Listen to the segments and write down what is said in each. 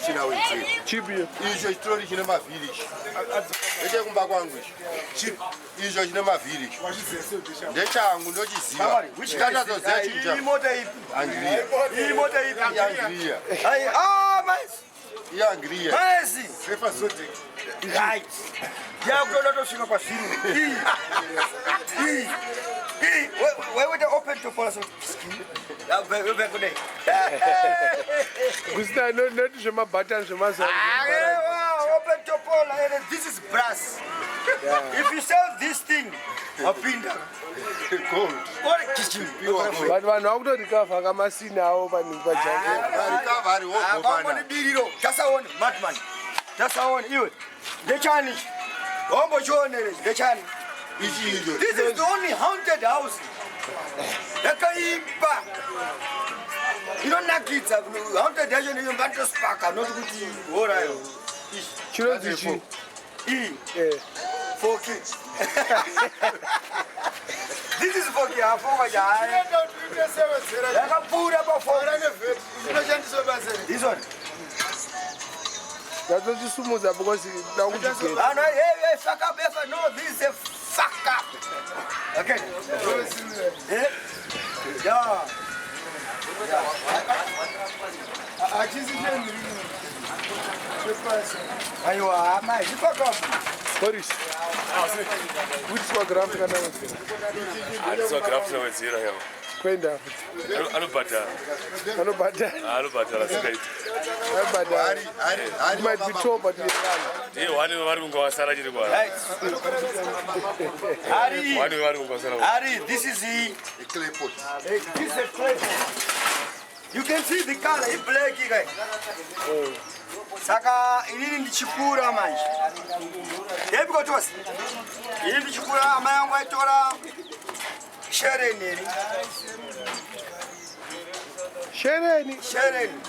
Handichina wedzera. Chipi? Icho chitroli chine mavhiri ichi. Ndechekumba kwangu ichi. Chipi? Icho chine mavhiri ichi. Ndechangu ndochiziva. Chikatatoziva chinhu changu. Imota ipi? Angriya. Imota ipi? Angriya. Ai, ah, mais. Iangriya. Mais. Sefa Zodiac. Right. Yakutoda tosvika kwazviri. Iyi. Iyi. Iyi. Waiwita open to follow. Yabve kudai. Kusina not zvemabhatani zvemazuva. Ah, open to follow. And this is brass. Yeah. If you sell this thing, wapinda. Gold. Ore kichi. Pure gold. Vanhu vanhu vakutorikavha kamasini avo panhu pajange. Recovery wogobana. Biriro. Tasaone madman. Tasaone iwe. Ndechani ichi? Wambochionere ndechani? Ichi icho. This is the only haunted house. Yakaimba. Inonakidza haunted yacho ndiyo mbatosipaka not kuti horayo. Chinonzi chii? Iyi Eh. 4K. This is 4K hafoka chaya. Yakapfuura pa 4K. This one. Ndatochisimudza because da kuchigera. Ah, no, hey, hey, fuck up, hey, no, this is a fuck up. Okay. Eh? Yeah. Aiwa, mai, fuck up. Boris. Kuitiswa graft kana wedzera. Handiswa graft wedzera yawo. Kuenda futi. Anobhadhara. Anobhadhara. Anobhadhara singaiti. Anobhadhara. Hari hari hari. It might be tall but Ndiye wani vari kunga vasara chiri kwara. Right. Hari, Wani vari kunga vasara. Hari, this is the Clay pot. this is a clay. You can see the color, i black guy. Saka inini ndichikura manje. Ndebikotosi. Inini ndichikura amai angu aitora shereni iri. Shereni. Shereni.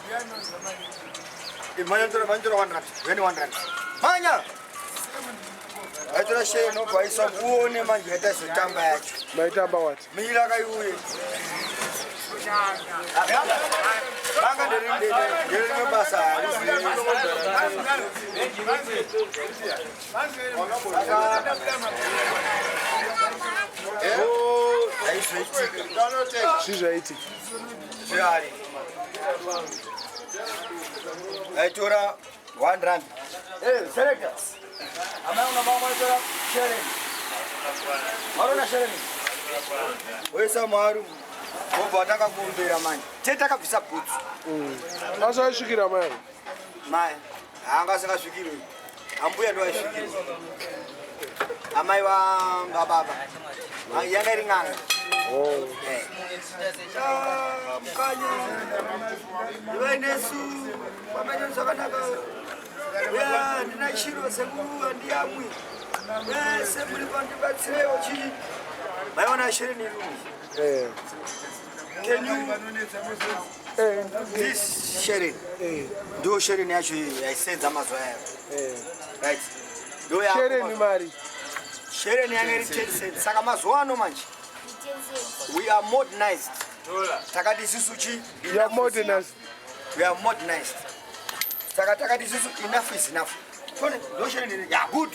Manya tora manya tora 1 rand. Weni 1 rand. Manya. Aitora shereni obva aisa uone manje yaita zotamba yacho. Maitamba wati. Mira kaiuye. Banga nderimwe basa harizi. Zvii zvaitika? Zviari. Aitora 1 rand. Eh, selector. Amai una mama aitora shereni. Marona shereni. Wesa maru. Wobva watanga kuombera manje. Tete takabvisa bhutsu. Asi aisvikira mai avo. Mai, anga asingasvikiri. Ambuya ndo aisvikira. Amai va baba. Yanga iri n'anga. Oh. Eh. Ah, Mukanya. Ivai nesu. Pamaita zvakanaka. Uya, ndina chiro sekuru handiyamwi. Mese muri pandibatsirewo chii. Maiona shereni irumi. Eh. Can you Eh. this shereni? Eh. Ndo shereni yacho iyi yaisenza mazuva ayo. Eh. Right. Ndo yako Shereni mazuva- mari. Shereni yanga iri 10 cents. Saka mazuva ano manje we are modernized. Takati isusu chi You are modernized. we are modernized. Saka takati isusu enough is enough. Tone ndo shereni iri. Ya good.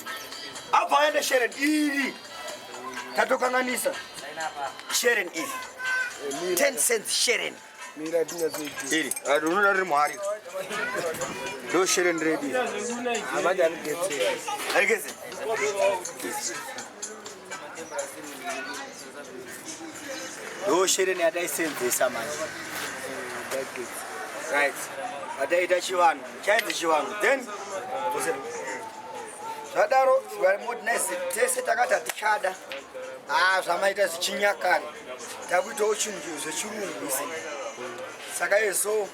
Abva aende shereni iri. Tatokanganisa. Shereni iri. 10 cents shereni. Mira tinyatsoiti. Iri. Unoda riri muhari. Ndo shereni redu. iri. Havadi arigetsera. Arigeze. Ndo shereni yataisenzesa manje. Right. Ataita chivanhu, chainzi chivanhu. Then zvadaro modernize tese takati hatichada. Ah, zvamaita zvichinyakare. Takuitawo chinhu zvechirungu isi. Saka izvo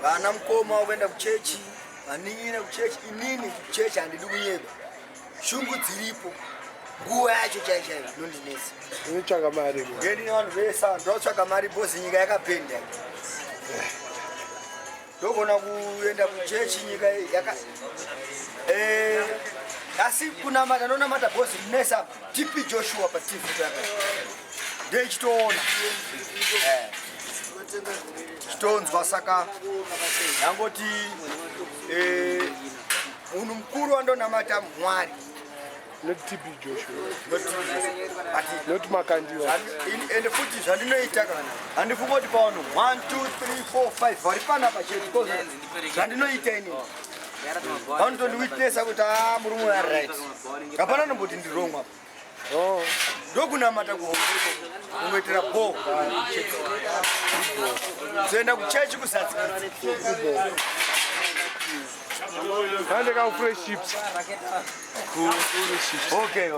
vana mukoma vokuenda kuchechi, vanin'ina kuchechi, inini kuchechi handidi kunyeba. Shungu dziripo. Nguva yacho chaiyo chaiyo inondinetsa. Unotsvaka mari. Ndini vanhu vese ava ndotsvaka mari bhozi nyika yakapenda. Ndogona kuenda kuchechi nyika yaka eh asi kunamata ndonamata bhozi nesa TP Joshua pa TV papa. Ndechitoona. Eh. Chitonzwa saka yangoti Eh, munhu mukuru wandonamata Mwari. Not TB Joshua. Not Jesus. But Not Makandiwa. Ende futi zvandinoita kana handifunga kuti pavanhu 1 2 3 4 5 vari panapa chete because zvandinoita ini vanotondiwitnessa kuti a murume uyu ari right, hapana nomboti ndirong apa. Oh. Ndokunamata kuhombe kungoitira bo kuzoenda kuchechi kuzadzikidza. Hande ka fresh chips. Okay.